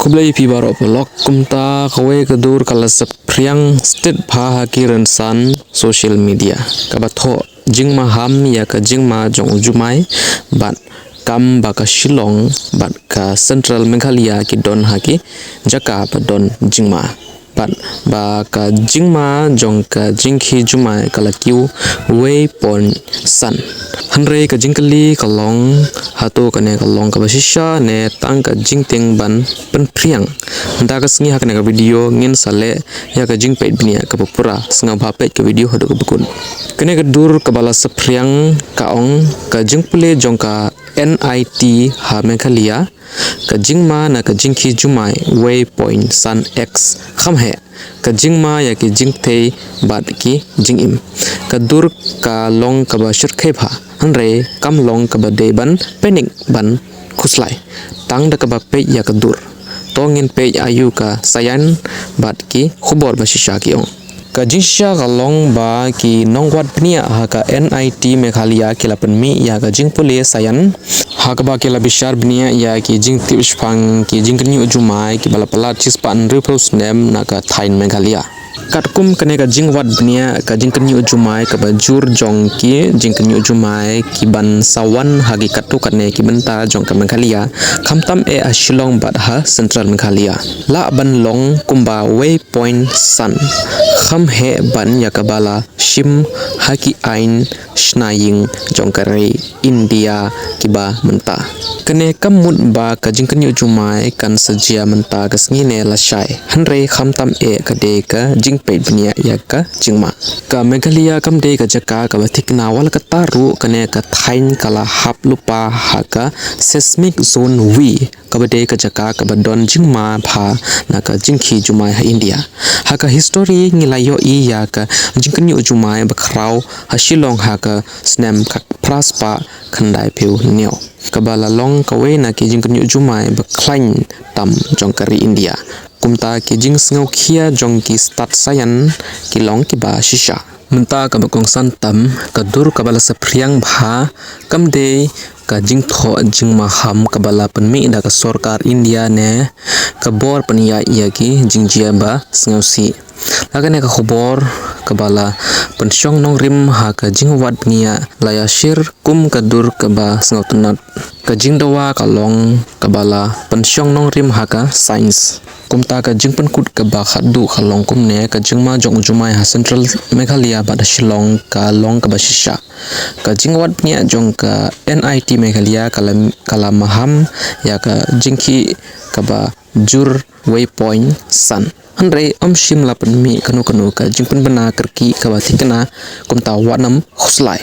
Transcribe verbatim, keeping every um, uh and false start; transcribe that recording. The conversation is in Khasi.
Khublei phi baroh paralok. Kumta kawei ka dur ka la saphriang stet bha ha ki rynsan social media, kaba thoh jingmaham ïa ka jingma jong u Jumai bad kam ba ka Shillong bad ka Central Meghalaya ki don ha ki jaka ba don jingma, bad ba ka jingma jong ka Jingkhie Jumai ka la kiew wei point san. Hynrei ka jingkylli ka long, hato kane ka long kaba shisha ne tang ka jingtieng ban pynphriang? Mynta ka sngi ha kane ka video ngin sa leh ïa ka jingpeit bniah kaba pura. Sngewbha peit ka video haduh kaba kut. Kane ka dur kaba la saphriang ka ong, ka jingpule jong ka N I T ha Meghalaya, ka jingma na ka Jingkhie Jumai wei point san x kham heh ka jingma ïa ki jingthei bad ki jingim. Ka dur ka long kaba shyrkhei bha, hynrei kam long kaba dei ban panic ban khuslai tang da kaba peit ïa ka dur. To ngin peit aïu ka saian bad ki khubor ba shisha ki ong. Ka jingshisha ka long ba ki nongwad bniah ha ka N I T Meghalaya ki la pynmih ïa ka jingpule saian, ha kaba ki la bishar bniah ïa ki jingtip shaphang ki jingkynñiuh jumai kiba la palat shispah hynriewphew snem na ka thaiñ Meghalaya. Katkum kane ka jingwad bniah ka jingkynñiuh jumai kaba jur jong ki jingkynñiuh jumai ki ban sa wan ha ki katto katne ki bynta jong ka Meghalaya, khamtam eh ha Shillong bad ha Central Meghalaya, lah ban long kumba wei point san kham heh ban ïa kaba la shim ha ki aiñ shna ïing jong ka ri India kiba mynta. Kane kam mut ba ka jingkynñiuh jumai kan sa jia mynta ka sngi ne lashai, hynrei khamtam eh ka dei ka jingpeit bniah ïa ka jingma. Ka Meghalaya kam dei ka jaka kaba thikna, wat la katta ruh kane ka thaiñ ka la hap lypa ha ka seismic zone V, kaba dei ka jaka kaba don jingma bha na ka Jingkhie Jumai ha India. Ha ka histori ngi la ïohi ïa ka jingkynñiuh jumai ba khraw ha Shillong ha ka snem khat phra spah khyndaiphew hynñiew, kaba la long kawei na ki jingkynñiuh jumai ba khlaiñ tam jong ka ri India. Kumta ki jingsngewkhia jong ki stad saian ki long kiba shisha. Mynta kaba kongsan tam, ka dur kaba la saphriang bha kam dei ka jingthoh jingmaham kaba la pynmih da ka sorkar India ne ka bor pynïaid ïa ki jingjia ba sngewsih. La kane ka khubor kaba la pynshong nongrim ha ka jingwad bniah la ïashim kum ka dur kaba sngewtynnat. Ka jingdawa ka long kaba la pynshong nongrim ha ka science. Kumta ka jingpynkut kaba khatduh ka long kumne, ka jingma jong u Jumai ha Central Meghalaya bad ha Shillong ka long kaba shisha. Ka jingwad bniah jong ka N I T Meghalaya ka la, ka la maham ïa ka Jingkhie kaba jur wei point san. Hynrei ym shym la pynmih kano kano ka jingpynbna kyrkieh kaba thikna, kumta wat nym khuslai.